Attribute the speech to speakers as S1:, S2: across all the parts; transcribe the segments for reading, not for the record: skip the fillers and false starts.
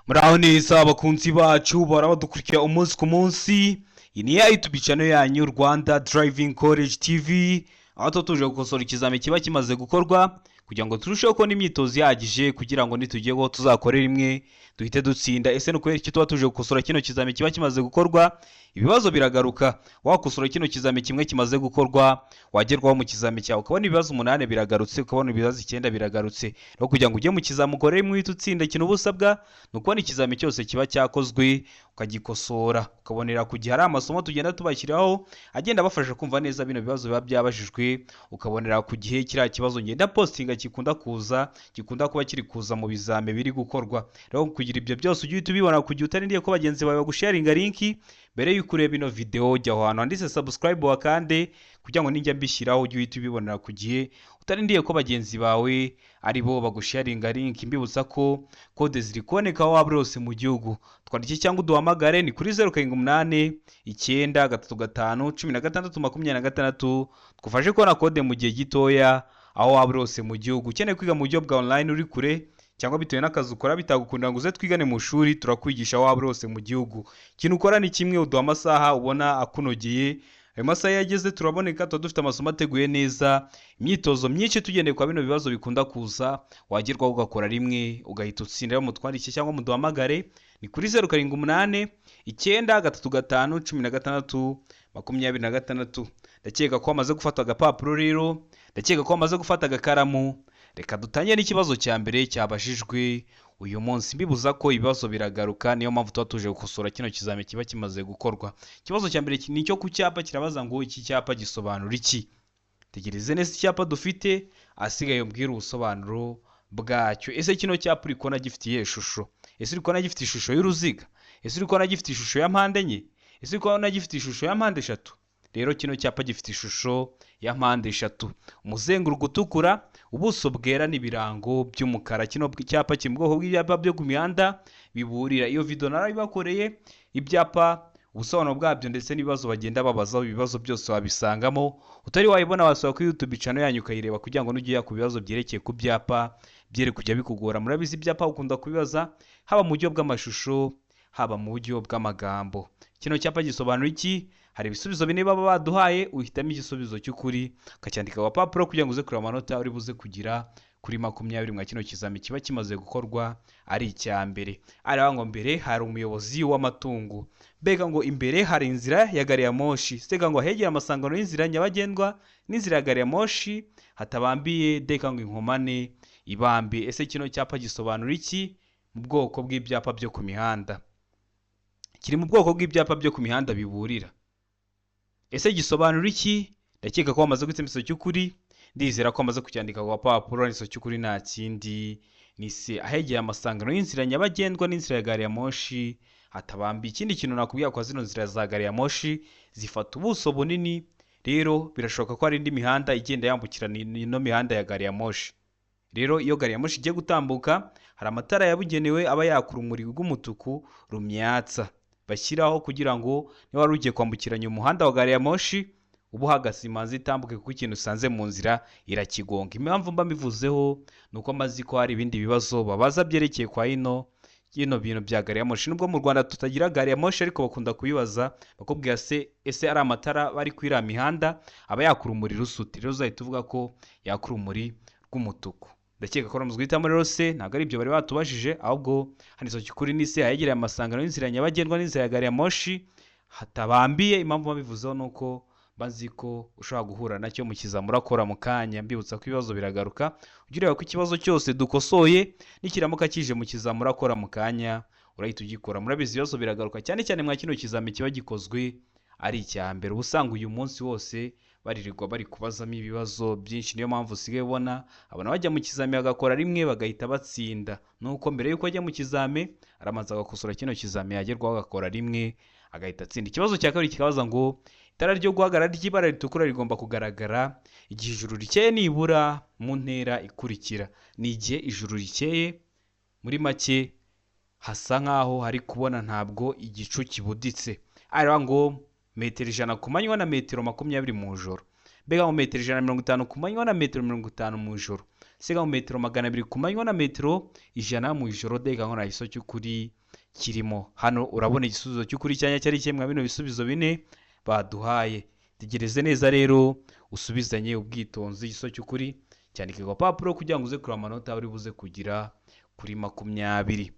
S1: Muraho neza abakunzi bacu bahora badukurikira umunsi ku munsi. Iyi ni ya YouTube channel yanyu, Rwanda Driving College TV, aho tuba tuje gukosora ikizami kiba kimaze gukorwa kugira ngo turusheho kubona imyitozo ihagije, kugira ngo nitugeraho tuzakore rimwe duhite dutsinda. Ese ni ukubera iki tuba tuje gukosora kino kizami kiba kimaze gukorwa? Ibibazo biragaruka. Wakosora kino kizami kimwe kimaze gukorwa, wagerwaho mu kizami cyawe ukabona ibibazo umunani biragarutse, ukabona ibibazo icyenda biragarutse. Rero kugira ngo ujye mu kizami ukore rimwe uhite utsinda, ikintu uba usabwa ni ukubona ikizami cyose kiba cyakozwe ukagikosora, ukabonera ku gihe. Hari amasomo tugenda tubashyiraho agenda abafasha kumva neza bino bibazo biba byabajijwe, ukabonera ku gihe kiriya kibazo ngenda postinga gikunda kuza, gikunda kuba kiri kuza mu bizame biri gukorwa. Rero kugira ibyo byose ujye uhita ubibona ku gihe utarindiriye ko bagenzi bawe bagusharinga link. Mbere y'uko ureba ino video, jya aho hantu handitse subscribe wakande, kugira ngo nijya mbishyiraho ujye uhita ubibonera ku gihe, utarindiye ko bagenzi bawe ari bo bagusharinga link. Mbibutsa ko kode ziri kuboneka aho waba uri hose mu gihugu. Twandike cyangwa uduhamagare, ni kuri 0789351626, twufashe kubona kode mu gihe gitoya aho waba uri hose mu gihugu. Ukeneye kwiga mu buryo bwa online uri kure, cyangwa bitewe n'akazi ukora bitagukundira ngo uze twigane mu shuri, turakwigisha aho waba uri hose mu gihugu. Ikintu ukora ni kimwe: uduha amasaha ubona akunogeye. Ayo masaha iyo ageze turaboneka, tuba dufite amasomo ateguye neza, imyitozo myinshi tugendeye kwa bino bibazo bikunda kuza, wagerwaho ugakora rimwe ugahita utsinda. Rero mutwandike cyangwa muduhamagare, ni kuri 0789351626. Ndakeka ko wamaze gufata agapapuro, rero ndakeka ko wamaze gufata agakaramu. Reka dutangire n'ikibazo cya mbere cyabajijwe uyu munsi. Mbibuza ko ibibazo biragaruka, niyo mpamvu tuba tuje gukosora kino kizami kiba kimaze gukorwa. Ikibazo cya mbere ni icyo ku cyapa, kirabaza ngo: "Iki cyapa gisobanura iki?" Tegereze neza icyapa dufite, ahasigaye umbwire ubusobanuro bwacyo. Ese kino cyapa uri kubona gifite iyihe shusho? Ese uri kubona gifite ishusho y'uruziga? Ese uri kubona gifite ishusho ya mpande enye? Ese uri kubona gifite ishusho ya mpande eshatu? Rero kino cyapa gifite ishusho ya mpande eshatu, umuzenguruko utukura, ubuso bwera n'ibirango by'umukara. Kino cyapa kiri mu bwoko bw'ibyapa byo ku mihanda biburira. Iyo video narabibakoreye, ibyapa, ubusobanuro bwabyo ndetse n'ibibazo bagenda babazaho, ibibazo byose wabisangamo. Utari wayibona, wasura kuri YouTube channel yanyu ukayireba, kugira ngo nujya ku bibazo byerekeye ku byapa byere kujya bikugora. Murabizi, ibyapa ukunda kubibaza haba mu buryo bw'amashusho, haba mu buryo bw'amagambo. Kino cyapa gisobanura iki? Hari ibisubizo bine baba baduhaye, uhitamo igisubizo cy'ukuri ukacyandika ku gapapuro kugira ngo uze kureba amanota uri buze kugira kuri 20 mwa kino kizami kiba kimaze gukorwa ari icya mbere. Areba ngo mbere hari umuyobozi w'amatungo, mbega ngo imbere hari inzira ya gari ya moshi, sega ngo ahegera amasangano y'inzira nyabagendwa n'inzira ya gari ya moshi hatabambiye, deka ngo inkomane ibambiye. Ese kino cyapa gisobanura iki mu bwoko bw'ibyapa byo ku mihanda? Kiri mu bwoko bw'ibyapa byo ku mihanda biburira. Ese gisobanura iki? Ndakeka ko wamaze guhitamo igisubizo cy'ukuri. Ndizera ko wamaze kucyandika ku gapapuro. Igisubizo cy'ukuri nta kindi, ni se ahegeye amasangano y'inzira nyabagendwa n'inzira ya gari ya moshi hatabambiye. Ikindi kintu nakubwira kwa zino nzira za gari ya moshi, zifata ubuso bunini. Rero birashoboka ko hari indi mihanda igenda yambukirana ino mihanda ya gari ya moshi. Rero iyo gari ya moshi igiye gutambuka, hari amatara yabugenewe aba yaka urumuri rw'umutuku rumyatsa, bashyiraho kugira ngo niba wari ugiye kwambukiranya umuhanda wa gari ya moshi uba uhagaze, imanza itambuke, kuko ikintu usanze mu nzira irakigonga. Impamvu mba mbivuzeho ni uko mazi ko hari ibindi bibazo babaza byerekeye kwa ino bino bintu bya gari ya moshi. Nubwo mu Rwanda tutagira gari ya moshi, ariko bakunda kubibaza, bakubwira se: "Ese ari amatara bari kuri iriya mihanda aba yaka urumuri rusute?" Rero uzahita uvuga ko yaka urumuri rw'umutuku. Ndakeka ko ramaze guhitamo. Rero se ntabwo ari ibyo bari batubajije, ahubwo handitse kuri ni se ahegereye amasangano y'inzira nyabagendwa n'inzira ya gari ya moshi hatabambiye. Impamvu babivuzeho ni uko bazi ko ushobora guhura nacyo mu kizami urakora mu kanya. Mbibutsa ko ibibazo biragaruka. Ujye ureba ko ikibazo cyose dukosoye nikiramuka kije mu kizami urakora mu kanya, urahita ugikora. Murabizi, ibibazo biragaruka cyane cyane mwa kino kizami kiba gikozwe ari icya mbere. Uba usanga uyu munsi wose baririrwa bari kubazamo ibibazo byinshi. Niyo mpamvu usigaye ubona abantu bajya mu kizami bagakora rimwe bagahita batsinda, nuko mbere y'uko ajya mu kizami arabanza agakosora kino kizami, yagerwaho agakora rimwe agahita atsinda. Ikibazo cya kabiri kikabaza ngo: "Itara ryo guhagarara ry'ibara ritukura rigomba kugaragara igihe ijuru rikeye nibura mu ntera ikurikira." Ni igihe ijuru rikeye, muri make hasa nk'aho hari kubona, ntabwo igicu kibuditse. Areba ngo metero 100 ku manywa na metero 20 mu ijoro, mbega ngo metero 150 ku manywa na metero 50 mu ijoro. C ngo metero 200 ku manywa na metero 100 mu ijoro. D ngo nta gisubizo cy'ukuri kirimo. Hano urabona igisubizo cy'ukuri cyanya cyari kimwe bino bisubizo bine baduhaye. Tegereze neza rero usubizanye ubwitonzi igisubizo cy'ukuri, cyandike ku gapapuro kugira ngo uze kureba amanota uri buze kugira kuri 20.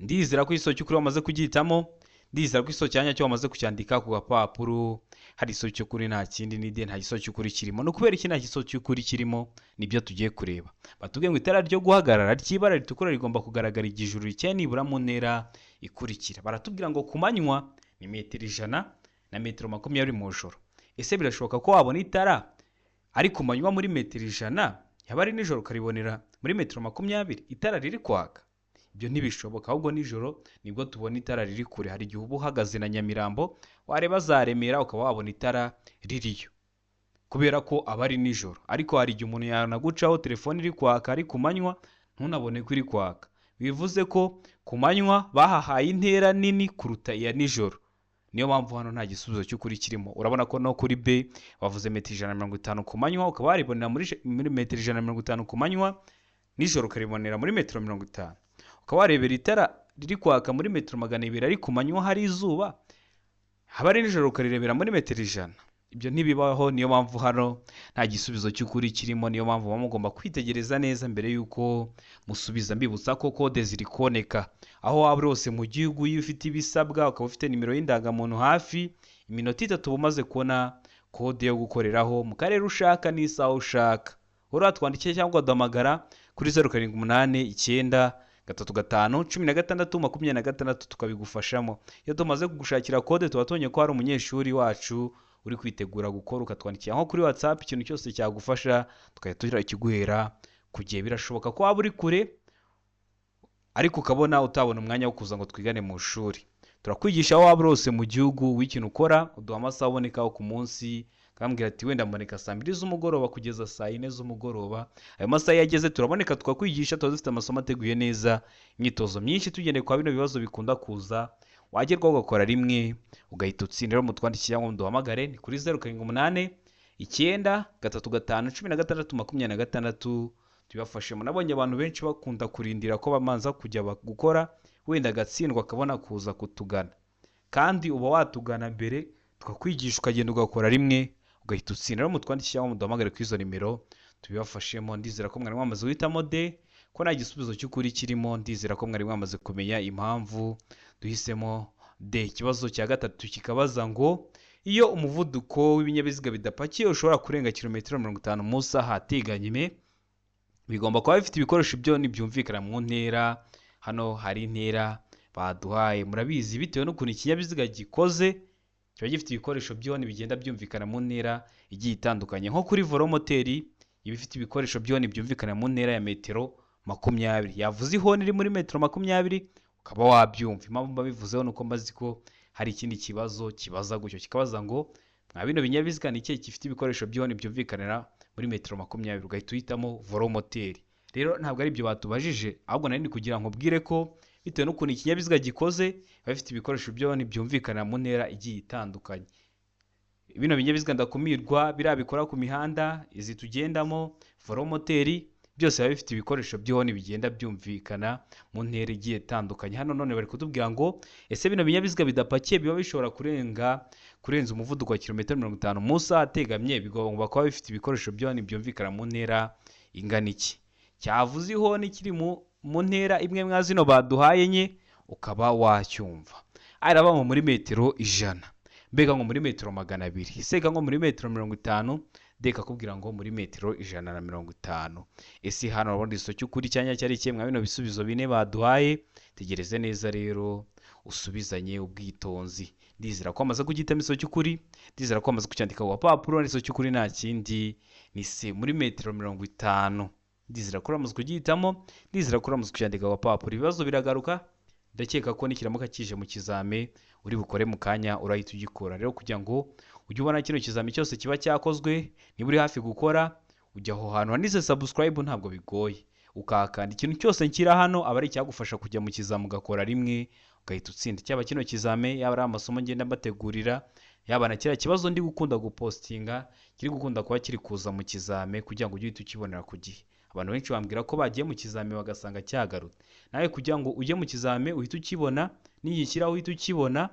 S1: Ndizera ko igisubizo cy'ukuri wamaze kugihitamo, ndizera ko igisubizo cya nyacyo wamaze kucyandika ku gapapuro. Hari igisubizo cy'ukuri nta kindi ni D, nta gisubizo cy'ukuri kirimo. Ni ukubera iki nta gisubizo cy'ukuri kirimo? Nibyo tugiye kureba. Batubwiye ngo itara ryo guhagarara ry'ibara ritukura rigomba kugaragara igihe ijuru rikeye nibura mu ntera ikurikira. Baratubwira ngo ku manywa ni metero 100 na metero 20 mu ijoro. Ese birashoboka ko wabona itara ari ku manywa muri metero 100, yaba ari nijoro ukaribonera muri metero 20 itara riri kwaka? Ibyo ntibishoboka, ahubwo nijoro nibwo tubona itara riri kure. Hari igihe uba uhagaze na Nyamirambo wareba za Remera ukaba wabona itara ririyo kubera ko aba ari nijoro. Ariko hari igihe umuntu yanagucaho telefone iri kwaka ari ku manywa ntunabone ko iri kwaka. Bivuze ko ku manywa bahahaye intera nini kuruta iya nijoro. Niyo mpamvu hano nta gisubizo cy'ukuri kirimo. Urabona ko no kuri B bavuze metero 150 ku manywa, ukaba waribonera muri metero 150 ku manywa, nijoro ukaribonera muri metero 50. Ukaba warebera itara riri kwaka muri metero 200 ari ku manywa hari izuba, haba ari nijoro ukarirebera muri metero 100. Ibyo ntibibaho. Niyo mpamvu hano nta gisubizo cy'ukuri kirimo. Niyo mpamvu muba mugomba kwitegereza neza mbere y'uko musubiza. Mbibutsa ko kode ziri kuboneka aho waba uri hose mu gihugu. Iyo ufite ibisabwa, ukaba ufite nimero y'indangamuntu hafi, iminota 3 uba umaze kubona kode yo gukoreraho mu karere ushaka n'isaha ushaka. Uratwandikiye cyangwa ugahamagara kuri 0 7 8 9 3 5 16 26 tukabigufashamo. Iyo tumaze kugushakira kode tuba tubonye ko hari umunyeshuri wacu uri kwitegura gukora, ukatwandikira nko kuri WhatsApp ikintu cyose cyagufasha tukajya tugira ikiguhera ku gihe. Birashoboka ko waba uri kure ariko ukabona utabona umwanya wo kuza ngo twigane mu ishuri. Turakwigisha aho waba uri hose mu gihugu. W'ikintu ukora uduha amasaha abonekaho ku munsi, ukambwira ati wenda mboneka saa 2 z'umugoroba kugeza saa 4 z'umugoroba. Ayo masaha iyo ageze turaboneka tukakwigisha, tuba dufite amasomo ateguye neza, imyitozo myinshi tugendeye kwa bino bibazo bikunda kuza, wagerwaho ugakora rimwe ugahita utsinda. Rero mutwandikire cyangwa muduhamagare ni kuri 0 7 8 9 3 5 16 26 tubibafashemo. Nabonye abantu benshi bakunda kurindira ko bamanza kujya gukora wenda agatsindwa akabona kuza kutugana, kandi uba watugana mbere tukakwigisha ukagenda ugakora rimwe ugahita utsinda. Rero mutwandikire cyangwa muduhamagare kuri izo nimero tubibafashemo. Ndizera ko mwari mwamaze guhitamo D, ko nta gisubizo cy'ukuri kirimo. Ndizera ko mwari mwamaze kumenya impamvu duhisemo D. Ikibazo cya gatatu kikabaza ngo iyo umuvuduko w'ibinyabiziga bidapakiye ushobora kurenga kilometero 50 mu isaha ateganye, bigomba kuba bifite ibikoresho byo ntibyumvikana mu ntera. Hano hari intera baduhaye, murabizi bitewe n'ukuntu ikinyabiziga gikoze kiba gifite ibikoresho by'ihoni bigenda byumvikana mu ntera igiye itandukanye. Nko kuri voromoteri iba ifite ibikoresho by'ihoni byumvikana mu ntera ya metero 20. Yavuze ihoni iri muri metero 20 ukaba wabyumva. Impamvu mbabivuzeho ni uko mbazi ko hari ikindi kibazo kibaza gutyo, kikabaza ngo mwa bino binyabiziga ni ikihe gifite ibikoresho by'ihoni byumvikanira muri metero 20, ugahita uhitamo voromoteri. Rero ntabwo ari ibyo batubajije, ahubwo nari kugira ngo ubwire ko bitewe n'ukuntu ikinyabiziga gikoze biba bifite ibikoresho by'ihoni byumvikana mu ntera igiye itandukanye. Bino binyabiziga ndakumirwa biriya bikora ku mihanda izi tugendamo, voromoteri, byose biba bifite ibikoresho by'ihoni bigenda byumvikana mu ntera igiye itandukanye. Hano none bari kutubwira ngo ese bino binyabiziga bidapakiye biba bishobora kurenza umuvuduko wa kilometero 50 mu isaha ategamye, bigomba kuba bifite ibikoresho by'ihoni byumvikana mu ntera ingana iki? Cyavuze ihoni kiri mu ntera imwe mwa zino baduhaye enye, ukaba wacyumva. Araba muri metero 100, mbega ngo muri metero 200, seka ngo muri metero 50, deka kubwira ngo muri metero 150. Ese hano urabona igiso cy'ukuri cyanya cyari ikihe mwa bino bisubizo bine baduhaye? Tegereze neza rero usubizanye ubwitonzi. Ndizera ko amaze kugitamo igiso cy'ukuri, ndizera ko amaze kucyandika ku gapapuro. Igiso cy'ukuri nta kindi ni se muri metero 50. Ndizera ko uramaze kugihitamo, ndizera ko uramaze kucyandika ku gapapuro. Ibibazo biragaruka, ndakeka ko nikiramuka kije mu kizame uri bukore mu kanya urahita ugikora. Rero kugira ngo ujye ubona kino kizame cyose kiba cyakozwe, niba uri hafi gukora ujya aho hantu handitse subscribe, ntabwo bigoye, ukahakanda. Ikintu cyose nshyira hano aba ari icyagufasha kujya mu kizame ugakora rimwe ugahita utsinda. Cyaba kino kizame, yaba ari amasomo ngenda mbategurira, Yaba na kiriya kibazo ndi gukunda gupostinga kiri gukunda kuba kiri kuza mu kizame kugira ngo ujye uhita ukibonera ku gihe. Abantu benshi bambwira ko bagiye mu kizame bagasanga cyagarutse. Nawe kugira ngo ujye mu kizame uhite ukibona, nigishyiraho uhite ukibona,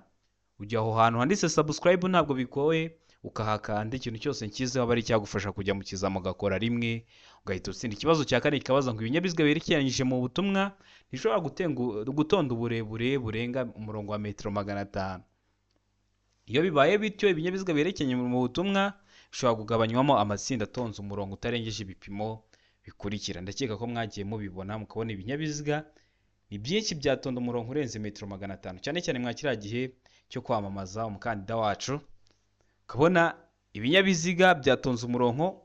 S1: ujya aho hantu handitse subscribe, ntabwo bigoye, ukahakanda, ikintu cyose nshyizeho aba ari icyagufasha kujya mu kizame ugakora rimwe ugahita utsinda. Ikibazo cya kane kikabaza ngo ibinyabiziga biherekeranyije mu butumwa ntibishobora gutonda uburebure burenga umurongo wa metero 500. Iyo bibaye bityo, ibinyabiziga biherekeranye mu butumwa bishobora kugabanywamo amatsinda atonze umurongo utarengeje ibipimo bikurikira. Ndakeka ko mwagiye mubibona, mukabona ibinyabiziga ni byinshi byatonda umurongo urenze metero 500, cyane cyane mwa kiriya gihe cyo kwamamaza umukandida wacu, ukabona ibinyabiziga byatonze umurongo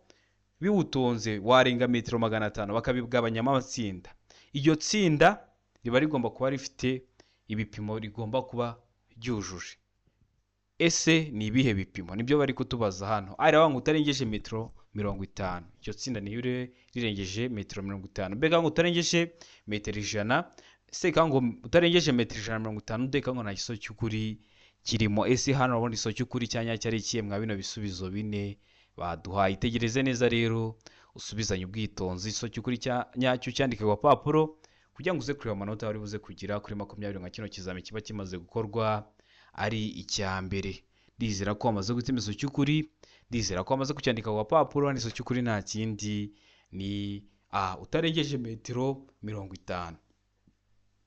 S1: biwutonze warenga metero 500, bakabigabanyamo amatsinda. Iryo tsinda riba rigomba kuba rifite ibipimo rigomba kuba ryujuje. Ese ni ibihe bipimo? Nibyo bari kutubaza hano. Ari ngo utarengeje metero 50, iryo tsinda niyo rirengeje metero 50. Mbega ngo utarengeje metero 100, se ngo utarengeje metero 150, ndeka ngo nta gisozi cy'ukuri kirimo. Ese hano urabona igisozi cy'ukuri cya nyacyo ari ikihe mwa bino bisubizo bine baduhaye? Itegereze neza rero, usubizanye ubwitonzi igisozi cy'ukuri cya nyacyo cyandike ku gapapuro kugira ngo uze kureba amanota wari buze kugira kuri 20 nka kino kizami kiba kimaze gukorwa ari icya mbere. Ndizera ko wamaze guhitamo igisozi cy'ukuri, ndizera ko wamaze kucyandika ku gapapuro. Hano igisozi cy'ukuri nta kindi ni a, utarengeje metero 50.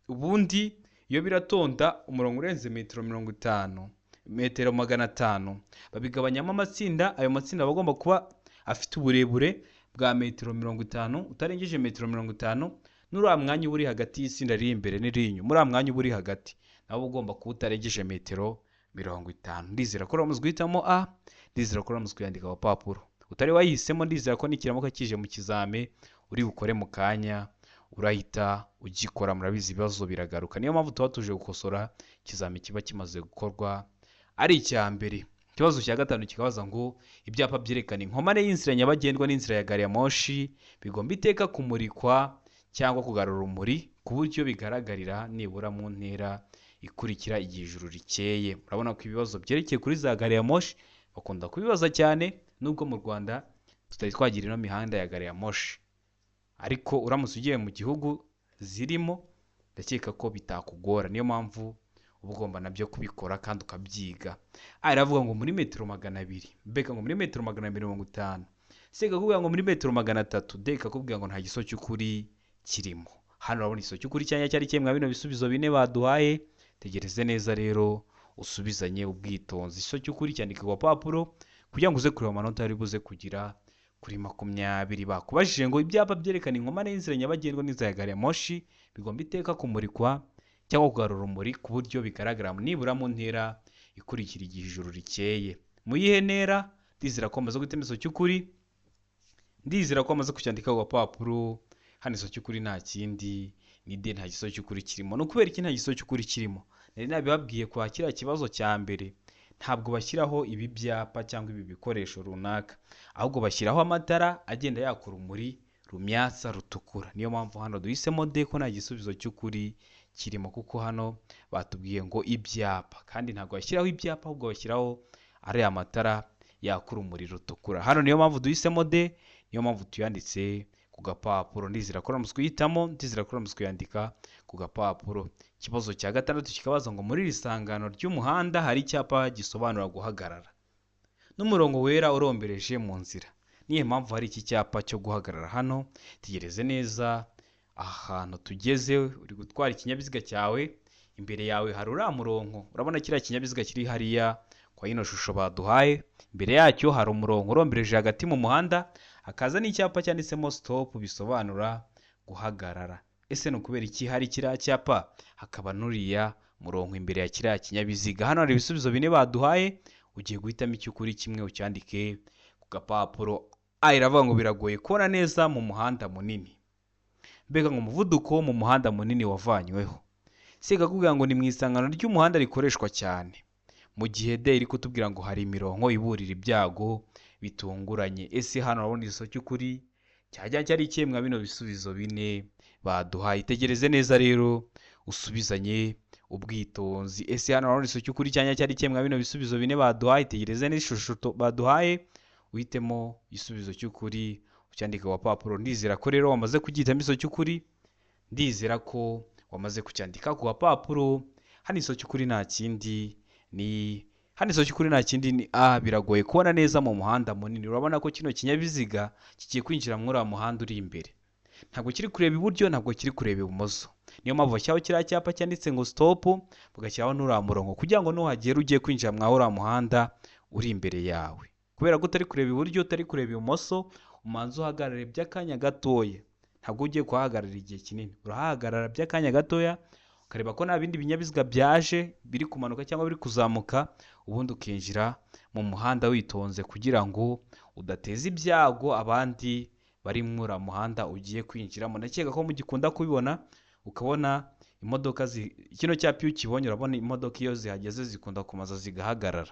S1: Ubundi iyo biratonda umurongo urenze metero 50, metero 500, babigabanyamo amatsinda. Ayo matsinda aba agomba kuba afite uburebure bwa metero 50, utarengeje metero 50, n'uriya mwanya uba uri hagati y'itsinda riri imbere n'iriri inyuma, uriya mwanya uba uri hagati nawo ugomba kuba utarengeje metero 50. Ndizera ko uramaze guhitamo a, ndizera ko uramaze kuyandika ku gapapuro. Utari wayihisemo, ndizera ko nikiramuka kije mu kizame uri bukore mu kanya urahita ugikora. Murabizi ibibazo biragaruka, niyo mpamvu tuba tuje gukosora ikizami kiba kimaze gukorwa ari icya mbere. Ikibazo cya gatanu kikabaza ngo ibyapa byerekana inkomane y'inzira nyabagendwa n'inzira ya gari ya moshi bigomba iteka kumurikwa cyangwa kugarura urumuri ku buryo bigaragarira nibura mu ntera ikurikira igihe ijuru rikeye. Murabona ko ibibazo byerekeye kuri za gari ya moshi bakunda kubibaza cyane, nubwo mu Rwanda tutari twagira ino mihanda ya gari ya moshi, ariko uramutse ugiye mu gihugu zirimo ndakeka ko bitakugora. Niyo mpamvu uba ugomba nabyo kubikora kandi ukabyiga. Aravuga ngo muri metero 200, mbega ngo muri metero 250, se ikakubwira ngo muri metero 300, de ikakubwira ngo nta gisozi cy'ukuri kirimo. Hano urabona igisozi cy'ukuri cyanya cyari kimwe bino bisubizo bine baduhaye. Tegereze neza rero, usubizanye ubwitonzi. Igisozi cy'ukuri cyandika ku gapapuro kugira ngo uze kureba amanota yari buze kugira kuri 20. Bakubajije ngo ibyapa byerekana inkomane y'inzira nyabagendwa n'inzira ya gari ya moshi bigomba iteka kumurikwa cyangwa kugarura urumuri ku buryo bigaragara nibura mu ntera ikurikira igihe ijuru rikeye. Mu yihe ntera? Ndizera ko wamaze guhitamo igisozi cy'ukuri, ndizera ko wamaze kucyandika ku gapapuro. Hano igisozi cy'ukuri nta kindi ni de, nta gisozi cy'ukuri kirimo. Ni ukubera iki nta gisozi cy'ukuri kirimo? Nari nabibabwiye kwa kiriya kibazo cya mbere, ntabwo bashyiraho ibi byapa cyangwa ibi bikoresho runaka, ahubwo bashyiraho amatara agenda yaka urumuri rumyatsa rutukura. Niyo mpamvu hano duhisemo de ko nta gisubizo cy'ukuri kirimo, kuko hano batubwiye ngo ibyapa, kandi ntabwo bashyiraho ibyapa, ahubwo bashyiraho ariya matara yaka urumuri rutukura. Hano niyo mpamvu duhisemo de, niyo mpamvu tuyanditse ku gapapuro. Ndizera ko uramutse kuyitamo, ndizera ko uramutse kuyandika ku gapapuro. Ikibazo cya gatandatu kikabaza ngo muri iri sangano ry'umuhanda hari icyapa gisobanura guhagarara n'umurongo wera urombereje mu nzira. Niyo mpamvu hari iki cyapa cyo guhagarara hano. Tegereze neza ahantu tugeze, uri gutwara ikinyabiziga cyawe, imbere yawe hari uriya murongo. Urabona kiriya kinyabiziga kiri hariya kwa ino shusho baduhaye, imbere yacyo hari umurongo urombereje hagati mu muhanda, hakaza n'icyapa cyanditsemo stop bisobanura guhagarara. Ese ni ukubera iki hari kiriya cyapa hakaba n'uriya murongo imbere ya kiriya kinyabiziga? Hano hari ibisubizo bine baduhaye, ugiye guhitamo icy'ukuri kimwe ucyandike ku gapapuro. A iravuga ngo biragoye kubona neza mu muhanda munini, mbega ngo umuvuduko mu muhanda munini wavanyweho. Se ikakubwira ngo ni mu isangano ry'umuhanda rikoreshwa cyane, mu gihe D iri kutubwira ngo hari imirongo iburira ibyago bitunguranye. Ese hano urabona igisozi cy'ukuri cyajya cyari ikihe mwa bino bisubizo bine baduhaye? Itegereze neza rero, usubizanye ubwitonzi. Ese hano urabona igisubizo cy'ukuri cyanya cyari kimwe bino bisubizo bine baduhaye? Tegereze n'ishusho baduhaye, uhitemo igisubizo cy'ukuri ucyandike ku gapapuro. Ndizera ko rero wamaze kugihitamo igisubizo cy'ukuri, ndizera ko wamaze kucyandika ku gapapuro. Hano igisubizo cy'ukuri nta kindi ni hano igisubizo cy'ukuri nta kindi ni A. Biragoye kubona neza mu muhanda munini. Urabona ko kino kinyabiziga kigiye kwinjira muri uriya muhanda uri imbere, ntabwo kiri kureba iburyo, ntabwo kiri kureba ibumoso. Niyo mpamvu bashyiraho kiriya cyapa cyanditse ngo stop, bagashyiraho n'uriya murongo kugira ngo nuhagera ugiye kwinjira mwa uriya muhanda uri imbere yawe. Kubera ko utari kureba iburyo, utari kureba ibumoso, umanza uhagarare by'akanya gatoya. Ntabwo ugiye kuhahagarara igihe kinini, urahahagarara by'akanya gatoya ukareba ko nta bindi binyabiziga byaje biri kumanuka cyangwa biri kuzamuka, ubundi ukinjira mu muhanda witonze kugira ngo udateza ibyago abandi bari muri uriya muhanda ugiye kwinjiramo. Ndakeka ko mugikunda kubibona, ukabona imodoka kino cyapa iyo ukibonye urabona imodoka iyo zihageze zikunda kumaza zigahagarara.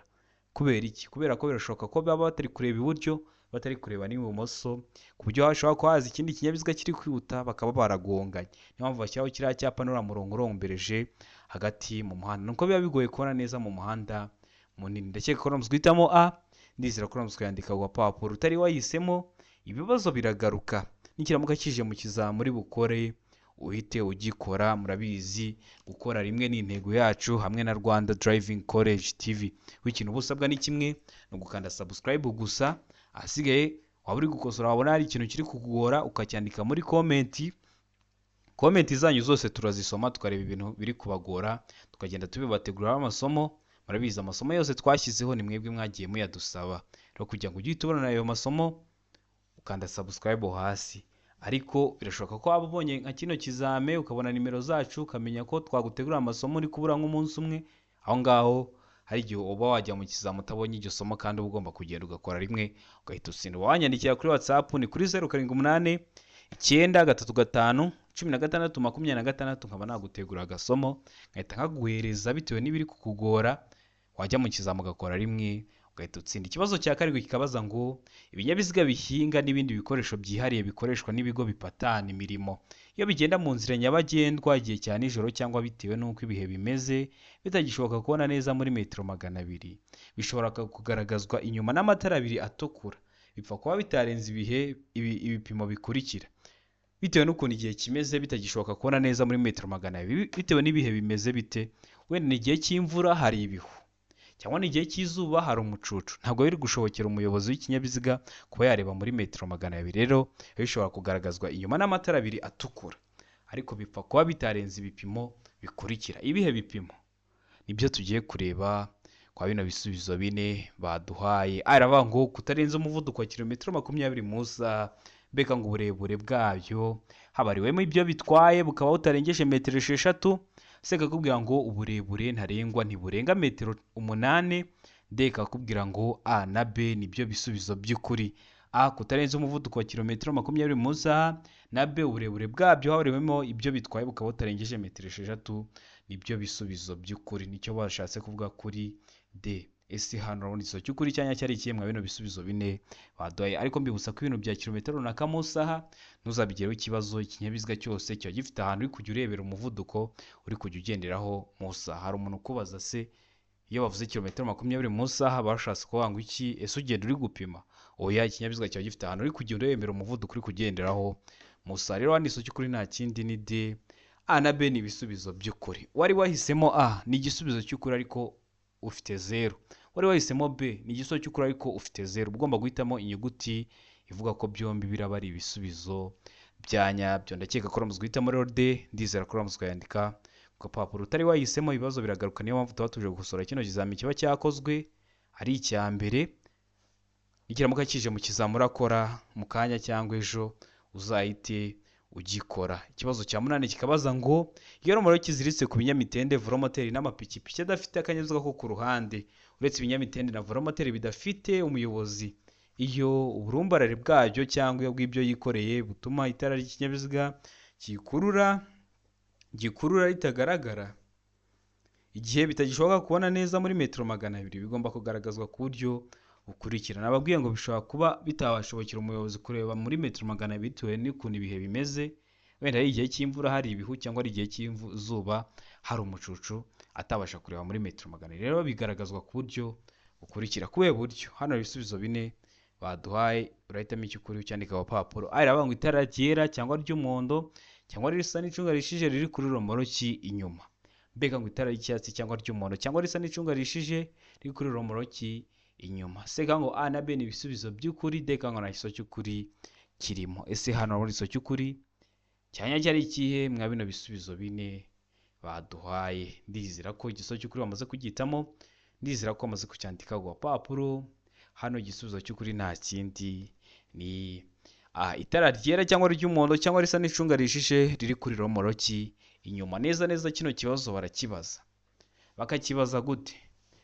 S1: Kubera iki? Kubera ko birashoboka ko baba batari kureba iburyo, batari kureba n'ibumoso, ku buryo hashobora kuba haza ikindi kinyabiziga kiri kwihuta bakaba baragonganye. Niyo mpamvu bashyiraho kiriya cyapa n'uriya murongo urombereje hagati mu muhanda. Nuko biba bigoye kubona neza mu muhanda munini. Ndakeka ko uramutse uhitamo A, ndizera ko uramutse ukayandika ku gapapuro. Utari wahisemo, ibibazo biragaruka. Nikiramuka kije mu kizami uri bukore, uhite ugikora. Murabizi gukora rimwe ni intego yacu hamwe na Rwanda Driving College TV. Ikintu uba usabwa ni kimwe, ni ugukanda subscribe gusa, ahasigaye waba uri gukosora wabona hari ikintu kiri kukugora ukacyandika muri comment. Comment zanyu zose turazisoma, tukareba ibintu biri kubagora, tukagenda tubibateguriraho amasomo. Murabizi amasomo yose twashyizeho ni mwebwe mwagiye muyadusaba. Rero kugira ngo ujye uhita ubona ayo masomo, ukanda subscribe hasi. Ariko birashoboka ko waba ubonye nka kino kizame ukabona nimero zacu, ukamenya ko twagutegurira amasomo uri kubura nk'umunsi umwe. Aho ngaho hari igihe uba wajya mu kizami utabonye iryo somo, kandi uba ugomba kugenda ugakora rimwe ugahita utsinda. Wanyandikira kuri WhatsApp ni kuri 078 935 16 26, nkaba nagutegura agasomo nkahita nkaguhereza bitewe n'ibiri kukugora. Wajya mu kizami ugakora rimwe ugahita utsinda. Ikibazo cya karindwi kikabaza ngo ibinyabiziga bihinga n'ibindi bikoresho byihariye bikoreshwa n'ibigo bipatana imirimo iyo bigenda mu nzira nyabagendwa igihe cya nijoro cyangwa bitewe n'uko ibihe bimeze bitagishoboka kubona neza muri metero 200, bishobora kugaragazwa inyuma n'amatara abiri atukura, bipfa kuba bitarenze ibihe ibipimo bikurikira. Bitewe n'ukuntu igihe kimeze bitagishoboka kubona neza muri metero 200, bitewe n'ibihe bimeze bite, wenda ni igihe cy'imvura hari ibihu, cyangwa ni igihe cy'izuba hari umucucu, ntabwo biri gushobokera umuyobozi w'ikinyabiziga kuba yareba muri metero 200. Rero bishobora kugaragazwa inyuma n'amatara abiri atukura, ariko bipfa kuba bitarenze ibipimo bikurikira. Ibihe bipimo nibyo tugiye kureba kwa bino bisubizo bine baduhaye. Aravuga ngo kutarenza umuvuduko wa kilometero 20 mu isaha, mbega ngo uburebure bwabyo habariwemo ibyo bitwaye bukaba butarengeje metero 6. Se kakubwira ngo uburebure ntarengwa ntiburenga metero 8. D kakubwira ngo A na B nibyo bisubizo by'ukuri. A kutarenza umuvuduko wa kilometero 20 mu isaha, na B uburebure bwabyo habariwemo ibyo bitwaye bukaba butarengeje metero 6 nibyo bisubizo by'ukuri. Nicyo bashatse kuvuga kuri D. Ese hano urabona igisubizo cy'ukuri cyanya cyari ikihe mwa bino bisubizo bine baduhaye? Ariko mbibutsa ko ibintu bya kilometero runaka mu isaha ntuzabigireho ikibazo. Ikinyabiziga cyose kiba gifite ahantu uri kujya urebera umuvuduko uri kujya ugenderaho mu isaha. Hari umuntu ukubaza se iyo bavuze kilometero 20 mu isaha bashatse kuvuga ngo iki? Ese ugenda uri gupima? Oya, ikinyabiziga kiba gifite ahantu uri kujya urebera umuvuduko uri kugenderaho mu isaha. Rero hano igisubizo cy'ukuri nta kindi ni D. A na B ni ibisubizo by'ukuri. Wari wahisemo A ni igisubizo cy'ukuri ariko ufite 0. Wari wahisemo B ni igisubizo cy'ukuri ariko ufite 0. Ugomba guhitamo inyuguti ivuga ko byombi biraba ari ibisubizo bya nyabyo. Ndakeka ko uramutse guhitamo rero D, ndizera ko uramutse ukayandika ku gapapuro. Utari wahisemo ibibazo biragaruka, niyo mpamvu tuba tuje gukosora kino kizami kiba cyakozwe ari icya mbere. Nikiramuka kije mu kizami urakora mu kanya cyangwa ejo uzahite ugikora. Ikibazo cya munani kikabaza ngo iyo romoro kiziritse ku binyamitende, velomoteri n'amapikipiki adafite akanyabiziga ko ku ruhande, uretse ibinyamitende na velomoteri bidafite umuyobozi, iyo uburumbarare bwabyo cyangwa bw'ibyo yikoreye butuma itara ry'ikinyabiziga gikurura ritagaragara igihe bitagishoboka kubona neza muri metero 200, bigomba kugaragazwa ku buryo bukurikira. Nababwiye ngo bishobora kuba bitabashobokera umuyobozi kureba muri metero 200 bitewe n'ukuntu ibihe bimeze, Wenda ari igihe cy'imvura hari ibihu cyangwa ari igihe cy'izuba hari umucucu, atabasha kureba muri metero 200. Rero bigaragazwa ku buryo bukurikira. Kubuhe buryo? Hano hari ibisubizo bine baduhaye, urahitamo icyo ukuri ucyandika ku gapapuro. A iravuga ngo itara ryera cyangwa ry'umuhondo cyangwa risa n'icunga rishije riri kuri romoroki inyuma. B ngo itara ry'icyatsi cyangwa ry'umuhondo cyangwa risa n'icunga rishije riri kuri romoroki inyuma. C ngo A na B ni ibisubizo by'ukuri, D ngo nta gisubizo cy'ukuri kirimo. Ese hano urabona igisubizo cy'ukuri cyanya cyari ikihe mwa bino bisubizo bine baduhaye? Ndizera ko igisubizo cy'ukuri bamaze kugihitamo, ndizera ko bamaze kucyandika ku gapapuro. Hano igisubizo cy'ukuri nta kindi ni itara ryera cyangwa ry'umuhondo cyangwa risa n'icunga rishije riri kuri romoroki inyuma. Neza neza kino kibazo barakibaza. Bakakibaza gute?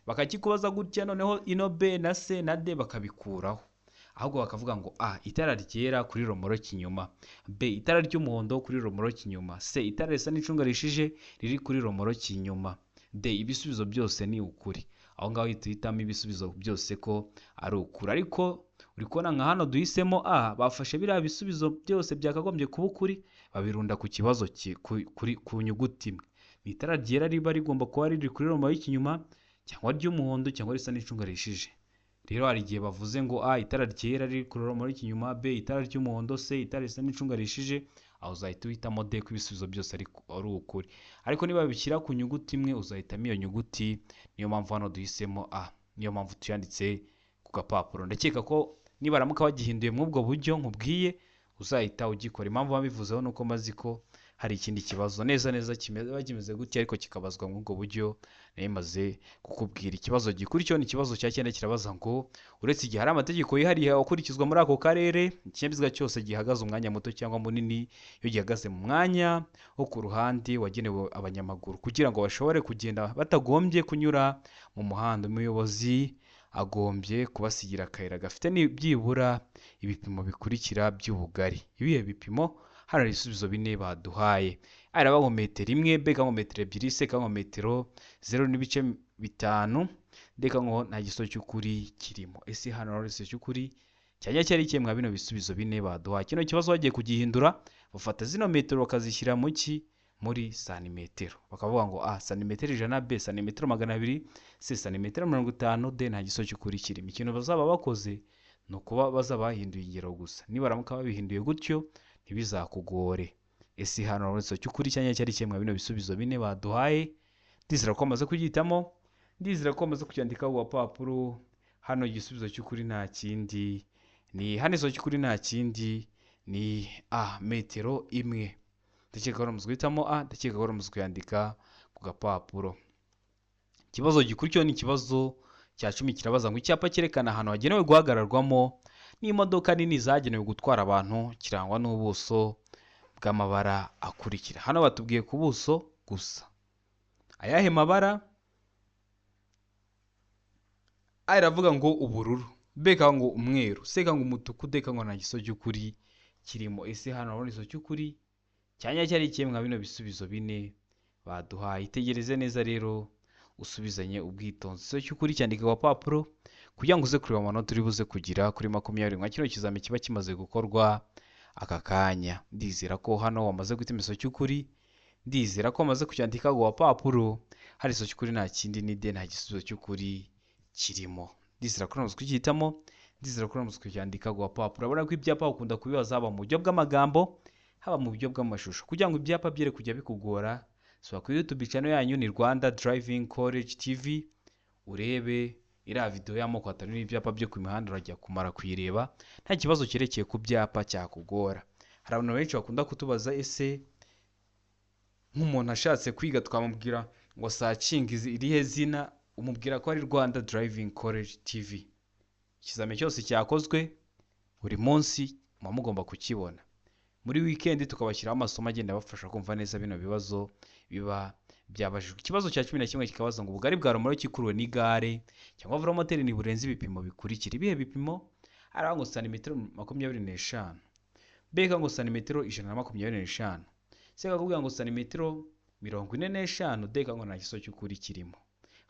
S1: Bakakikubaza gutya, noneho ino B na C na D bakabikuraho, ahubwo bakavuga ngo A itara ryera kuri romoroki inyuma, B itara ry'umuhondo kuri romoroki inyuma, C itara risa n'icunga rishije riri kuri romoroki inyuma, D ibisubizo byose ni ukuri. Aho ngaho uhita uhitamo ibisubizo byose ko ari ukuri. Ariko uri kubona nka hano duhisemo A, bafashe biriya bisubizo byose byakagombye kuba ukuri babirunda ku kibazo ku nyuguti imwe. Ni itara ryera riba rigomba kuba riri kuri romoroki inyuma cyangwa ry'umuhondo cyangwa risa n'icunga rishije. Rero hari igihe bavuze ngo A itara ryera riri kuri romoroki inyuma, B itara ry'umuhondo, C itara risa n'icunga rishije, aho uzahita uhitamo D ko ibisubizo byose ari ukuri. Ariko niba babishyira ku nyuguti imwe uzahitamo iyo nyuguti. Niyo mpamvu hano duhisemo A, niyo mpamvu tuyanditse ku gapapuro. Ndakeka ko nibaramuka bagihinduye muri ubwo buryo nkubwiye uzahita ugikora. Impamvu babivuzeho ni uko mazi ko hari ikindi kibazo neza neza kimeze gutya ariko kikabazwa muri ubwo buryo nari kukubwira. Ikibazo gikurikiyeho ni ikibazo cya 9 kirabaza ngo uretse igihe hari amategeko yihariye akurikizwa muri ako karere, ikinyabiziga cyose gihagaze umwanya muto cyangwa munini iyo gihagaze mu mwanya wo ku ruhande wagenewe abanyamaguru kugira ngo bashobore kugenda batagombye kunyura mu muhanda, umuyobozi agombye kubasigira akayira gafite byibura ibipimo bikurikira by'ubugari. Ibihe bipimo? Hano hari ibisubizo bine baduhaye. A iravuga ngo metero 1, B ngo metero 2, C ngo metero 0.5, D ngo nta gisubizo cy'ukuri kirimo. Ese hano hari igisubizo cy'ukuri cyanya cyari ikihe mwa bino bisubizo bine baduhaye? Kino kibazo bagiye kugihindura, bafata zino metero bakazishyira mu ki? Muri santimetero. Bakavuga ngo A santimetero 100, B santimetero 200, C santimetero 50, D nta gisubizo cy'ukuri kirimo. Ikintu bazaba bakoze ni ukuba bazaba bahinduye ingero gusa. Nibaramuka babihinduye gutyo ntibizakugore. Ese hano hari igisubizo cy'ukuri cyanya cyari ikihe mwa bino bisubizo bine baduhaye? Ndizera ko bamaze kugihitamo, ndizera ko bamaze kucyandika ku gapapuro. Hano igisubizo cy'ukuri nta kindi ni hano igisubizo cy'ukuri nta kindi ni A metero 1. Ndakeka ko bamaze guhitamo A, ndakeka ko bamaze kuyandika ku gapapuro. Ikibazo gikurikiyeho ni ikibazo cya 10 kirabaza ngo icyapa cyerekana ahantu hagenewe guhagararwamo n'imodoka nini zagenewe gutwara abantu kirangwa n'ubuso bw'amabara akurikira. Hano batubwiye ku buso gusa. Ayahe mabara? A iravuga ngo ubururu, B ngo umweru, C ngo umutuku, D ngo nta gisubizo cy'ukuri kirimo. Ese hano urabona igisubizo cy'ukuri cyanya cyari ikihe mwa bino bisubizo bine baduhaye? Itegereze neza rero usubizanye ubwitonzi. Igisubizo cy'ukuri cyandika ku gapapuro kugira ngo uze kureba amanota uri buze kugira kuri 20 nka kino kizami kiba kimaze gukorwa aka kanya. Ndizera ko hano wamaze guhitamo igisubizo cy'ukuri, ndizera ko wamaze kucyandika ku gapapuro. Hari igisubizo cy'ukuri nta kindi ni D, nta gisubizo cy'ukuri kirimo. Ndizera ko wamaze kugihitamo, ndizera ko wamaze kucyandika ku gapapuro. Urabona ko ibyapa bakunda kubibaza haba mu buryo bw'amagambo, haba mu buryo bw'amashusho. Kugira ngo ibyapa byere kujya bikugora, sura kuri YouTube channel yanyu ni Rwanda Driving College TV, urebe iriya video y'amoko atanu y'ibyapa byo ku mihanda, urajya kumara kuyireba nta kibazo cyerekeye ku byapa cyakugora. Hari abantu benshi bakunda kutubaza, ese nk'umuntu ashatse kwiga twamubwira ngo sacinga irihe zina? Umubwira ko ari Rwanda Driving College TV. Ikizami cyose cyakozwe buri munsi muba mugomba kukibona. Muri weekend tukabashyiraho amasomo agenda abafasha kumva neza bino bibazo biba byabajijwe. Ikibazo cya 11 kikabaza ngo ubugari bwa romoroki ikuruwe n'igare cyangwa velomoteri ntiburenze ibipimo bikurikira. Ibihe bipimo? Hari ngo santimetero 25, B ngo santimetero 125, C kakubwira ngo santimetero 45, D ngo nta gisubizo cy'ukuri kirimo.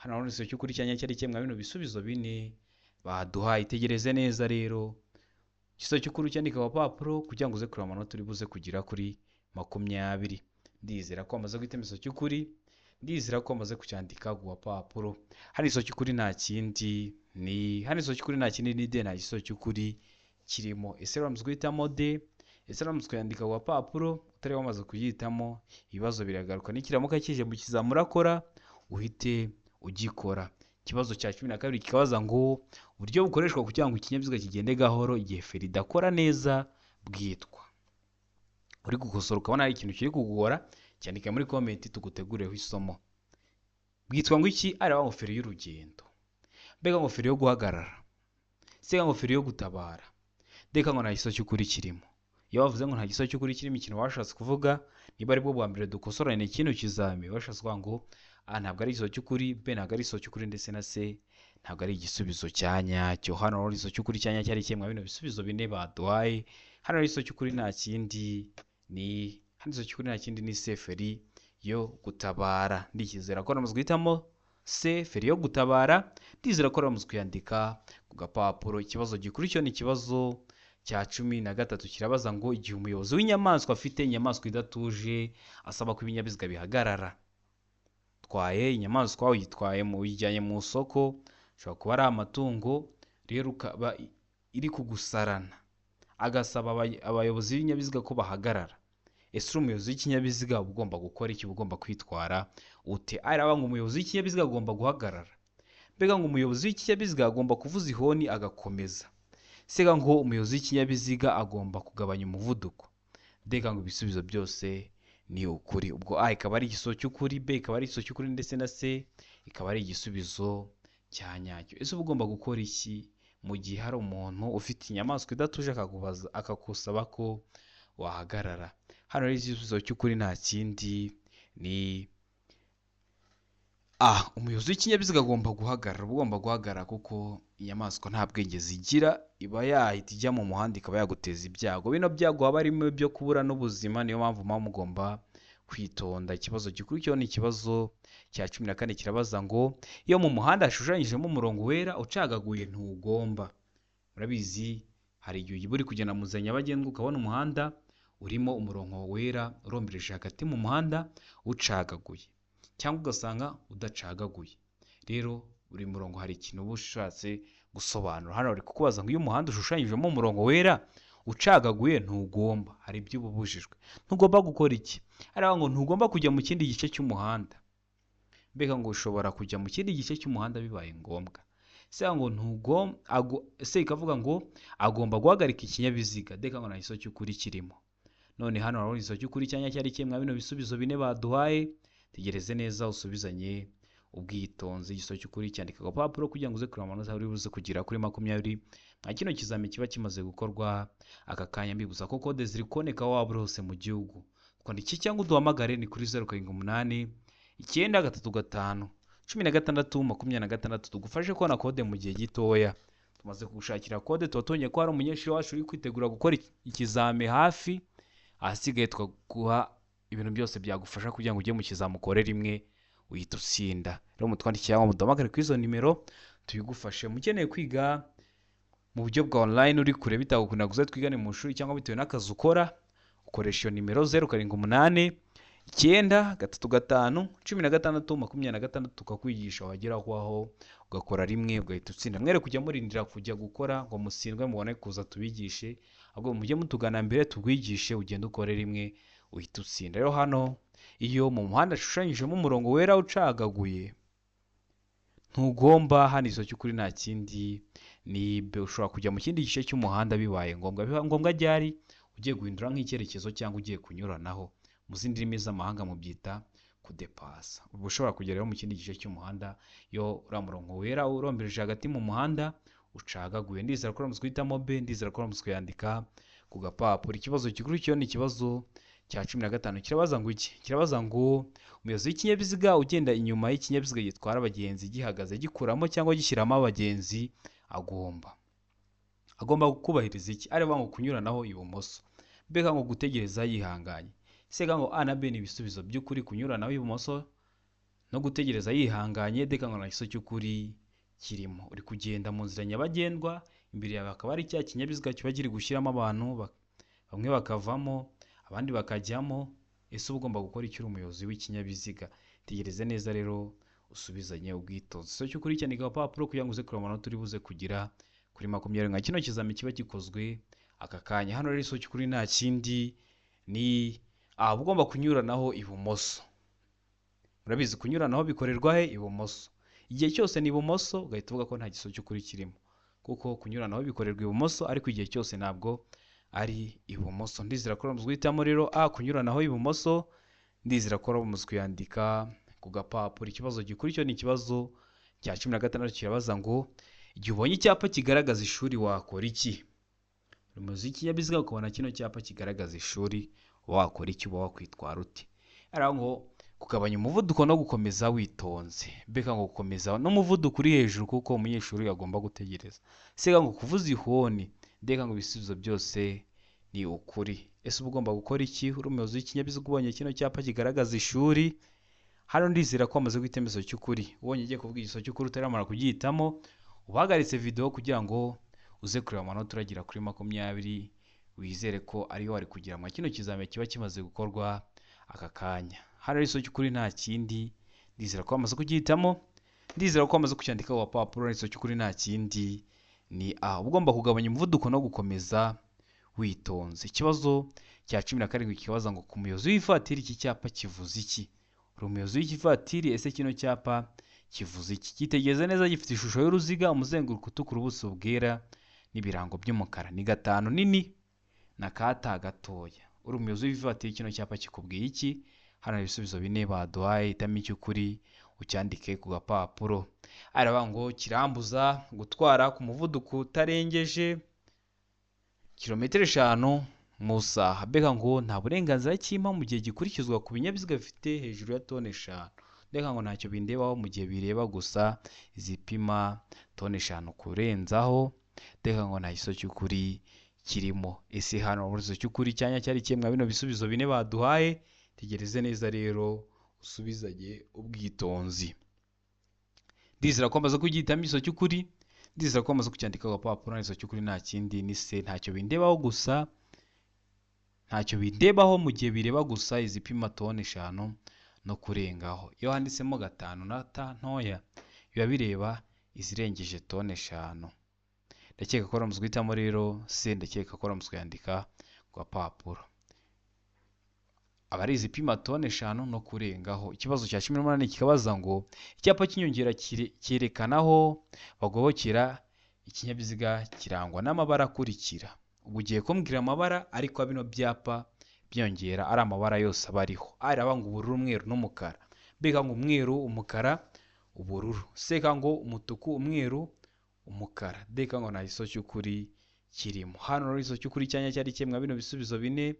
S1: Hano urabona igisubizo cy'ukuri cyanya cyari ikihe mwa bino bisubizo bine baduhaye? Itegereze neza rero igisubizo cy'ukuri cyandika ku gapapuro kugira ngo uze kureba amanota uri buze kugira kuri 20. Ndizera ko wamaze guhitamo igisubizo cy'ukuri, ndizera ko wamaze kucyandika ku gapapuro. Hano igisubizo cy'ukuri nta kindi ni hano igisubizo cy'ukuri nta kindi ni D, nta gisubizo cy'ukuri kirimo. Ese wamaze guhitamo D? Ese wamaze kuyandika ku gapapuro utari wamaze kuyihitamo? Ibibazo biragaruka, nikiramuka kije mu kizami urakora uhite ugikora. Ikibazo cya 12 kikabaza ngo uburyo bukoreshwa kugira ngo ikinyabiziga kigende gahoro igihe feri idakora neza bwitwa. Uri gukosora ukabona hari ikintu kiri kugora, cyandika muri comment tugutegureho isomo. Bwitwa ngo iki? Areba ngo feri y'urugendo, mbega ngo feri yo guhagarara, se ngo feri yo gutabara, ndeka ngo nta gisubizo cy'ukuri kirimo. Iyo bavuze ngo nta gisubizo cy'ukuri kirimo, ikintu bashatse kuvuga, niba aribwo bwa mbere dukosoranye kino kizami, bashatse kuvuga ngo A ntabwo ari igisubizo cy'ukuri, B ntabwo ari igisubizo cy'ukuri, ndetse na C ntabwo ari igisubizo cya nyacyo. Hano rero igisubizo cy'ukuri cya nyacyo ari kimwe bino bisubizo bine baduhaye. Hano rero igisubizo cy'ukuri nta kindi ni hano igisubizo cy'ukuri nta kindi ni C, feri yo gutabara. Ndizera ko namaze guhitamo C, feri yo gutabara. Ndizera ko namaze kuyandika ku gapapuro. Ikibazo gikurikiyeho ni ikibazo cya 13 kirabaza ngo igihe umuyobozi w'inyamaswa afite inyamaswa idatuje asaba ko ibinyabiziga bihagarara. Twaye inyamaswa uyitwaye mu uyijyanye mu isoko, ushobora kuba ari amatungo, rero ukaba iri kugusarana, agasaba abayobozi b'ibinyabiziga ko bahagarara. Ese uri umuyobozi w'ikinyabiziga uba ugomba gukora iki? Uba ugomba kwitwara ute? Araba ngo umuyobozi w'ikinyabiziga agomba guhagarara, mbega ngo umuyobozi w'ikinyabiziga agomba kuvuza ihoni agakomeza, sega ngo umuyobozi w'ikinyabiziga agomba kugabanya umuvuduko. Ndeka ngo ibisubizo byose ni ukuri. Ubwo A ikaba ari igisubizo cy'ukuri, B ikaba ari igisubizo cy'ukuri, ndetse na C ikaba ari igisubizo cya nyacyo. Ese uba ugomba gukora iki mu gihe hari umuntu ufite inyamaswa idatuje akakubaza akakusaba ko wahagarara? Hano rero igisubizo cy'ukuri nta kindi ni A, umuyobozi w'ikinyabiziga agomba guhagarara. Uba ugomba guhagarara kuko inyamaswa nta bwenge zigira, iba yahita ijya mu muhanda ikaba yaguteza ibyago. Bino byago haba harimo ibyo kubura n'ubuzima, niyo mpamvu muba mugomba kwitonda. Ikibazo gikurikiyeho ni ikibazo cya 14 kirabaza ngo iyo mu muhanda hashushanyijemo umurongo wera ucagaguye ntugomba. Murabizi hari igihe uba uri kugenda mu nzira nyabagendwa ukabona umuhanda urimo umurongo wera urombereje hagati mu muhanda ucagaguye, cyangwa ugasanga udacagaguye. Rero buri murongo hari ikintu uba ushatse gusobanura. Hano bari kukubaza ngo iyo umuhanda ushushanyijemo umurongo wera ucagaguye ntugomba, hari ibyo uba ubujijwe. Ntugomba gukora iki? Hariya ngo ntugomba kujya mu kindi gice cy'umuhanda, mbega ngo ushobora kujya mu kindi gice cy'umuhanda bibaye ngombwa. Se ngo ntugomba, se ikavuga ngo agomba guhagarika ikinyabiziga, ndeka ngo nta gisubizo cy'ukuri kirimo. None hano urabona igisubizo cy'ukuri cya nyacyo ari kimwe bino bisubizo bine baduhaye. Tegereze neza usubizanye ubwitonzi. Igisubizo cy'ukuri cyandika agapapuro kugira ngo uze kureba amanota uri buze kugera kuri 20 nka kino kizami kiba kimaze gukorwa aka kanya. Mbibutsa ko kode ziri kuboneka aho waba uri hose mu gihugu. Twandike cyangwa uduhamagare ni kuri 0 7 8 9 3 5 16 26, tugufashe kubona kode mu gihe gitoya. Tumaze kugushakira kode, tuba tubonye ko hari umunyeshuri wacu uri kwitegura gukora ikizami hafi, ahasigaye tukaguha ibintu byose byagufasha kugira ngo ujye mu kizami ukore rimwe uhite utsinda. Rero mutwandikire cyangwa muduhamagare kuri izo nimero tubigufashe. Mukeneye kwiga mu buryo bwa online uri kure bitagukunda kuza twigane mu ishuri cyangwa bitewe n'akazi ukora, ukoresha iyo nimero 0 7 8 9 3 5 16 26, tukakwigisha wagera aho ugakora rimwe ugahita utsinda. Mwere kujya murindira kujya gukora ngo mutsindwe mubone kuza tubigishe, ahubwo mujye mutugana mbere tubwigishe, ugende ukore rimwe uhita utsinda. Rero hano iyo mu muhanda hashushanyijemo umurongo wera ucagaguye ntugomba, hano igisubizo cy'ukuri nta kindi ni B, ushobora kujya mu kindi gice cy'umuhanda bibaye ngombwa. Biba ngombwa ryari? Ugiye guhindura nk'icyerekezo cyangwa ugiye kunyuranaho. Mu zindi ndimi z'amahanga mubyita kudepasa. Uba ushobora kugera rero mu kindi gice cy'umuhanda iyo uriya murongo wera urombereje hagati mu muhanda ucagaguye. Ndizera ko uramutse uhitamo B, ndizera ko uramutse uyandika ku gapapuro. Ikibazo gikurikiyeho ni ikibazo cya 15 kirabaza ngo iki? Kirabaza ngo umuyobozi w'ikinyabiziga ugenda inyuma y'ikinyabiziga gitwara abagenzi gihagaze gikuramo cyangwa gishyiramo abagenzi agomba kubahiriza iki? Areba ngo kunyuranaho ibumoso, mbega ngo gutegereza yihanganye. Sega ngo A na B ni ibisubizo by'ukuri, kunyuranaho ibumoso no gutegereza yihanganye, ndeka ngo nta gisubizo cy'ukuri kirimo. Uri kugenda mu nzira nyabagendwa, imbere yawe hakaba hari cya kinyabiziga kiba kiri gushyiramo abantu, bamwe bakavamo abandi bakajyamo. Ese uba ugomba gukora icyo uri umuyobozi w'ikinyabiziga? Tegereze neza rero usubizanye ubwitonzi. Igisubizo cy'ukuri cyandika ku gapapuro kugira ngo uze kureba amanota uri buze kugira kuri 20 nka kino kizami kiba gikozwe aka kanya. Hano rero igisubizo cy'ukuri nta kindi ni aha, ugomba kunyuranaho ibumoso. Murabizi kunyuranaho bikorerwa he? Ibumoso. Igihe cyose ni ibumoso, ugahita uvuga ko nta gisubizo cy'ukuri kirimo, kuko kunyuranaho bikorerwa ibumoso, ariko igihe cyose ntabwo ari ibumoso. Ndizera ko uramaze guhitamo rero a, kunyuranaho ibumoso. Ndizera ko uramaze kuyandika ku gapapuro. Ikibazo gikurikiyeho ni ikibazo cya 16, kirabaza ngo igihe ubonye icyapa kigaragaza ishuri wakora iki? Umuyobozi w'ikinyabiziga ukabona kino cyapa kigaragaza ishuri wakora iki? Uba wakwitwara ute? Ari ngo kugabanya umuvuduko no gukomeza witonze. Mbega ngo gukomeza n'umuvuduko uri hejuru kuko umunyeshuri agomba gutegereza. Sega ngo kuvuza ihoni. Ndeka ngo ibisubizo byose ni ukuri. Ese uba ugomba gukora iki uri umuyobozi w'ikinyabiziga ubonye kino cyapa kigaragaza ishuri? Hano ndizera ko wamaze guhitamo igisubizo cy'ukuri. Ubonye ugiye kuvuga igisubizo cy'ukuri utaramara kugihitamo, uhagaritse video kugira ngo uze kureba amanota uragira kuri 20, wizere ko ariyo wari kugira ngo kino kizami kiba kimaze gukorwa aka kanya. Hano rero igisubizo cy'ukuri nta kindi, ndizera ko wamaze kugihitamo, ndizera ko wamaze kucyandika ku gapapuro. Igisubizo cy'ukuri nta kindi ni a, uba ugomba kugabanya umuvuduko no gukomeza witonze. Ikibazo cya 17 kibaza ngo ku muyobozi w'ivatiri iki cyapa kivuze iki? Uri umuyobozi w'ivatiri, ese kino cyapa kivuze iki? Cyitegereze neza, gifite ishusho y'uruziga, umuzenguruko utukura, ubuso bwera n'ibirango by'umukara. Ni 5 nini na kata gatoya. Uri umuyobozi w'ivatiri, kino cyapa kikubwiye iki? Hano ibisubizo bine baduhaye, hitamo icy'ukuri ucyandike ku gapapuro. Aravuga ngo kirambuza gutwara ku muvuduko utarengeje kilometero 5 mu isaha. Mbega ngo nta burenganzira kimpa mu gihe gikurikizwa ku binyabiziga bifite hejuru ya toni 5. Mbega ngo ntacyo bindebaho mu gihe bireba gusa izipima toni 5 kurenzaho. Mbega ngo nta gisubizo cy'ukuri kirimo. Ese hano igisubizo cy'ukuri cyanya cyari kimwe bino bisubizo bine baduhaye? Tegereze neza rero usubizanye ubwitonzi. Ndizera ko amaze kugihitamo igisubizo cy'ukuri, ndizera ko amaze kucyandika ku gapapuro. Igisubizo cy'ukuri nta kindi ni se, ntacyo bindebaho gusa, ntacyo bindebaho mu gihe bireba gusa izipima toni 5 no kurengaho. Iyo handitsemo 5 na ta ntoya biba bireba izirengeje toni 5. Ndakeka ko uramaze guhitamo rero se, ndakeka ko uramaze kuyandika ku gapapuro. Aba ari izipima toni 5 no kurengaho. Ikibazo cya 18 kikabaza ngo icyapa cy'inyongera cyerekana aho bagobokera ikinyabiziga kirangwa n'amabara akurikira. Ubu ugiye kumbwira amabara ariko bino byapa byongera ari amabara yose aba ariho. Araba ngo ubururu, umweru n'umukara. Mbega ngo umweru, umukara, ubururu. Seka ngo umutuku, umweru, umukara. Ndeka ngo nta gisubizo cy'ukuri kirimo. Hano rero igisubizo cy'ukuri cyanya cyari kimwe bino bisubizo bine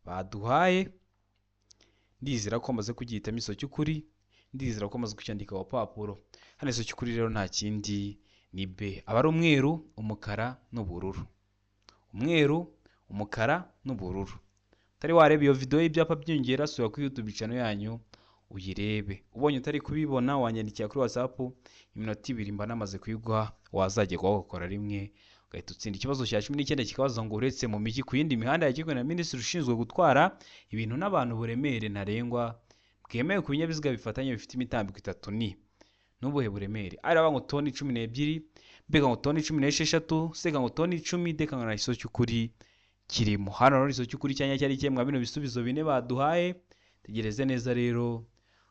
S1: baduhaye. Ndizera ko amaze kugihitamo igisubizo cy'ukuri, ndizera ko amaze kucyandika ku gapapuro. Hano igisubizo cy'ukuri rero nta kindi ni B. Aba ari umweru, umukara n'ubururu. Umweru, umukara n'ubururu. Utari wareba iyo video y'ibyapa by'inyongera, sura kuri YouTube channel yanyu uyirebe. Ubonye utari kubibona wanyandikira kuri WhatsApp, iminota 2 mba namaze kuyiguha, wazajya kuhakora rimwe ugahita utsinda. Ikibazo cya 19 kikabaza ngo uretse mu mijyi ku yindi mihanda yagizwe na minisitiri ushinzwe gutwara ibintu n'abantu uburemere ntarengwa bwemewe ku binyabiziga bifatanye bifite imitambiko 3 ni n'ubuhe buremere? Araba ngo toni 12, mbega ngo toni 16, sega ngo toni 10, ndeka ngo nta gisubizo cy'ukuri kirimo. Hano rero igisubizo cy'ukuri cyanya cyari kimwe bino bisubizo bine baduhaye. Tegereze neza rero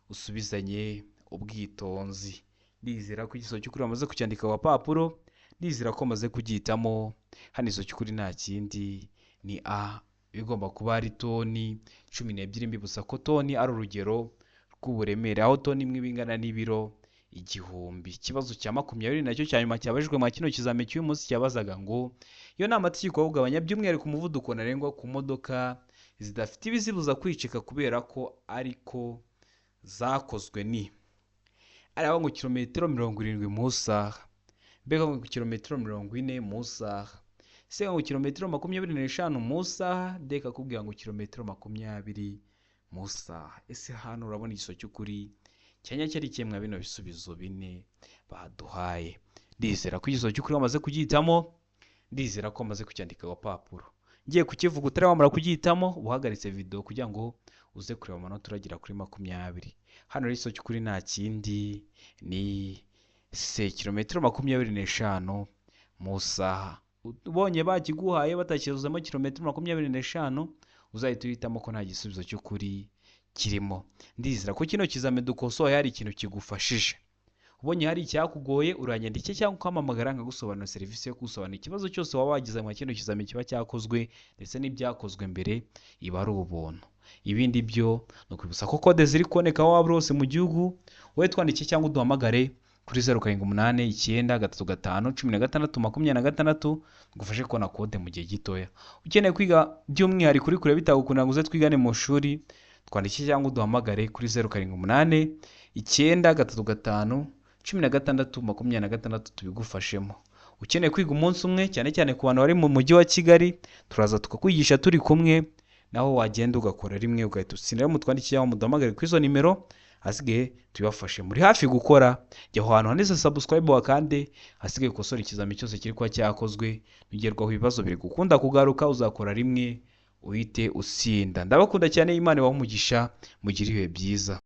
S1: usubizanye ubwitonzi. Ndizera ko igisubizo cy'ukuri bamaze kucyandika ku gapapuro, ndizera ko bamaze kugihitamo. Hano igisubizo cy'ukuri nta kindi ni a, bigomba kuba ari toni 12. Mbibutsa ko toni ari urugero rw'uburemere, aho toni imwe iba ingana n'ibiro 1000. Ikibazo cya 20 nacyo cya nyuma cyabajijwe mu kino kizami cy'uyu munsi cyabazaga ngo iyo ni amategeko yo kugabanya by'umwihariko umuvuduko ntarengwa ku modoka zidafite ibizibuza kwicika kubera ko ariko zakozwe ni araba ngo kilometero 70 mu isaha, mbega ngo kilometero 40 mu isaha, sega ngo kilometero 25 mu isaha, ndeka kubwira ngo kilometero 20 mu isaha. Ese hano urabona igisubizo cy'ukuri cyanya cyari kimwe bino bisubizo bine baduhaye? Ndizera ko igisubizo cy'ukuri bamaze kugihitamo, ndizera ko bamaze kucyandika ku gapapuro. Ngiye kukivuga utari wamara kugihitamo, uhagaritse video kugira ngo uze kureba amanota uragira kuri 20. Hano rero igisubizo cy'ukuri nta kindi, ni C, kilometero 25 mu isaha. Ubonye bakiguhaye batakizuzamo kilometero 25, uzahita uhitamo ko nta gisubizo cy'ukuri kirimo. Ndizera ko kino kizami dukosoye hari ikintu kigufashije. Ubonye hari icyakugoye, uranyandike cyangwa ukampamagara nkagusobanurira. Serivisi yo gusobanura ikibazo cyose waba wagize mu kino kizami kiba cyakozwe ndetse n'ibyakozwe mbere iba ari ubuntu. Ibindi byo ni ukwibutsa ko kode ziri kuboneka aho waba uri hose mu gihugu. Wowe twandike cyangwa uduhamagare kuri 0789351626, tugufashe kubona kode mu gihe gitoya. Ukeneye kwiga by'umwihariko uri kure bitagukundira ngo uze twigane mu ishuri, twandike cyangwa uduhamagare kuri 0789351626, tubigufashemo. Ukeneye kwiga umunsi umwe, cyane cyane ku bantu bari mu mujyi wa Kigali, turaza tukakwigisha turi kumwe, naho wagenda ugakora rimwe ugahita utsinda. Rero mutwandike cyangwa muduhamagare kuri izo nimero, hasigaye tubibafashe. Muri hafi gukora, jya aho hantu handitse subscribe wakande, hasigaye ukosore ikizami cyose kiri kuba cyakozwe. Nugerwaho ibibazo biri gukunda kugaruka, uzakora rimwe uhite utsinda. Ndabakunda cyane, Imana ibahe umugisha, mugire ibihe byiza.